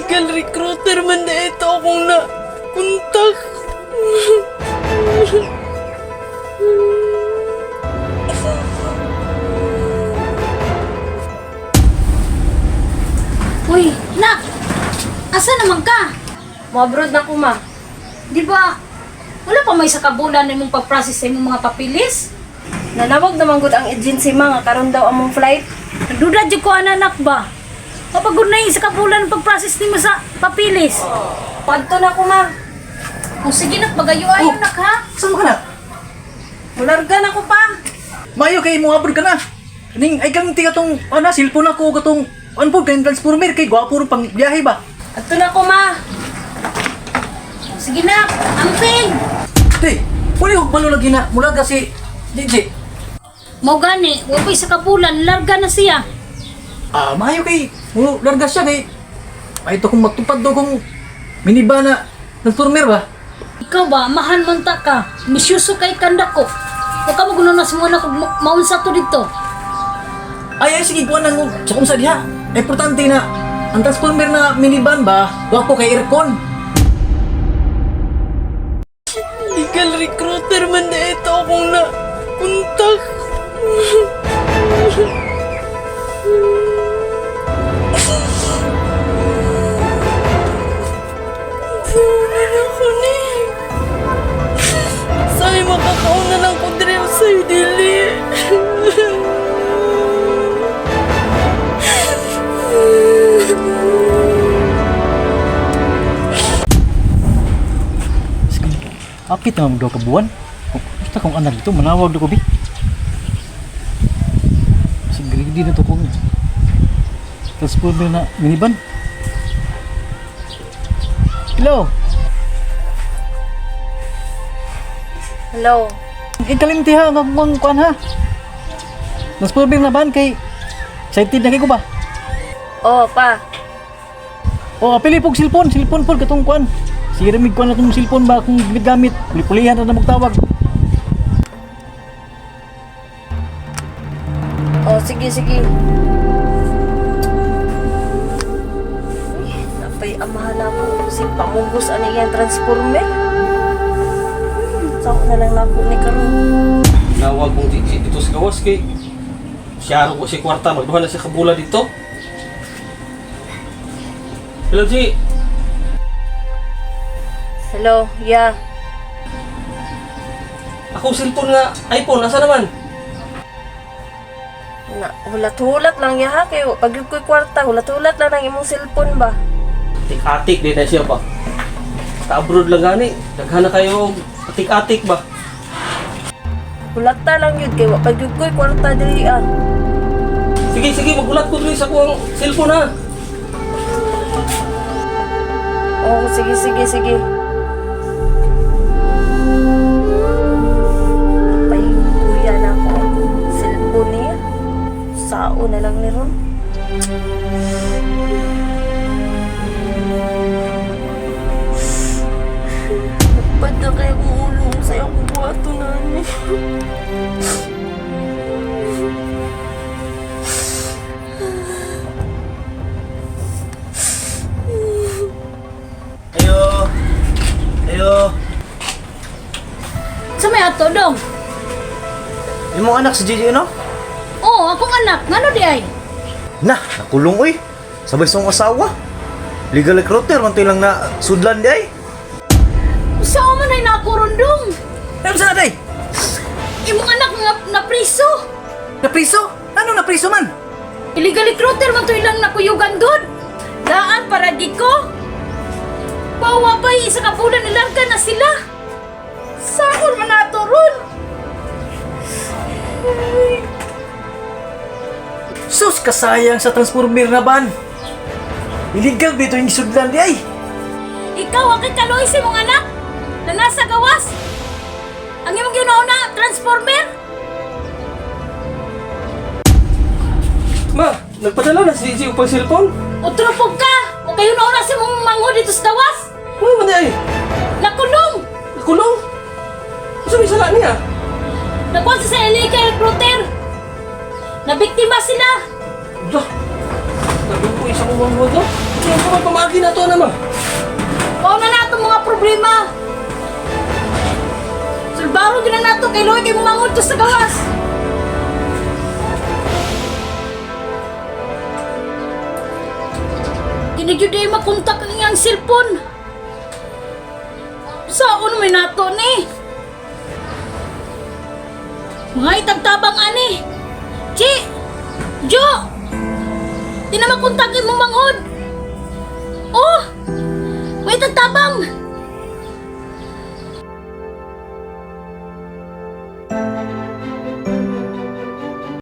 Legal recruiter man na ito akong na kontak. Uy, nak! Asa naman ka? Mo-abroad na ko, ma. Di ba, wala pa may sa kabulan na imong pag-process sa imong mga papilis? Nanawag naman gud ang agency, ma, nga karon daw among flight. Nagduda jud ko anak ba? Kapag na yung isa ka bulan ang pag-process nimo sa papilis. Padto na ko, ma. Kung sige nak, bagayo-ayo nak ha? Saan mo ka na? Mularga na ko pa. Mayo kay mo abroad ka na. Ning ay kang tiga tong ana cellphone ako katong ano po kay transformer kay gwapo ro pang biyahe ba. Adto na ko, ma. Kung sige nak, amping! Te, wala ko balo lagi na mula kasi DJ. Mao gani, wa pa isa ka bulan, larga na siya. Ah, mayo kay mo larga siya kay ay ito kung magtupad do kung minivan na transformer ba. Ikaw ba, mahan man ta ka, misyuso kay kanda ko. Wa ka maguno na sa mga anak, maunsa to dito. Ay ay sige kuan nang sa kung sa diha. Importante na ang transformer na minivan ba, gwapo kay aircon. Legal recruiter man na ito akong na kontak. Una na ko ni. Sa'yo makakauna lang ko diri sa'yo dili. Apit na daw ka buwan. Basta kung anak dito, manawag do ko bi. Kasi greedy na to kong transformer na minivan. Hello. Hello. Ikalimti ha, nga kung kuan ha. Transformer na ban kay excited na kay ko ba? Oh, pa. O apili pog cellphone, cellphone pod katong kuan. Sige ramig kuan na tong cellphone ba kung gamit, puli-pulihan na na magtawag. Oh, sige, sige. Uy, napay amahan na ako. Si pamugos ani iyang transformer. Sao na lang nako ni karon. Nawag kong Gigi dito sa gawas kay siyaro ko si kwarta magduha na siya kabula dito. Hello G. Hello, yeah. Ako cellphone nga iPhone asa naman? Na, hulat-hulat lang ya ha kay pag yun ko'y kwarta, hulat-hulat lang ang imong cellphone ba. Atik-atik di na siya ba. Sa abroad lang gani. Daghan na kayo atik-atik ba. Hulat ta lang yun kay wa pag yun ko'y kwarta diri ah. Sige sige magulat ko diri sa kuang cellphone ha. Oh, sige sige sige. Pay kuya na ako ang cellphone niya. Sao na lang ni Ron. Ba't na kaya kuulong sa'yo kung buhato namin? Ayo. Ayo. Sa may ato dong. Imong anak si JJ no? Oo, akong anak, ngano di ay? Na, nakulong oy. Sabay sa akong asawa. Legal recruiter man to lang na sudlan di ay. Sao man ay nakurundong? Ano sa day? Imong anak nga napriso. Napriso? Ano napriso man? Illegal recruiter man to ilang nakuyugan gud. Daan para di ko. Bawa pa isa ka bulan nilarga na sila. Sahol man nato ron. Sus, kasayang sa transformer na ban. Illegal dito yung sudlan di ay. Ikaw ang kay kaloy sa imong anak na nasa gawas. Ang imong ginauna, transformer. Ma, nagpadala na si Gigi upang cellphone. Utrupog ka. O kayo nauna sa imong manghod dito sa gawas. Ano man di ay? Nakulong. Nakulong. Unsa may sala niya? Nakuha sa illegal recruiter. Nabiktima sila. Lah. Sabi ko isa kong manghod no. Unsa man pamaagi na to na ma? Mao na nato mga problema. Sulbaro gyud na nato kay luoy kay mangod to sa gawas. Kini gyud ay makontak ang iyang cellphone. Saon may nato ni? Mga itagtabang ani. Chi! Jo! Di na makontak imong manghod.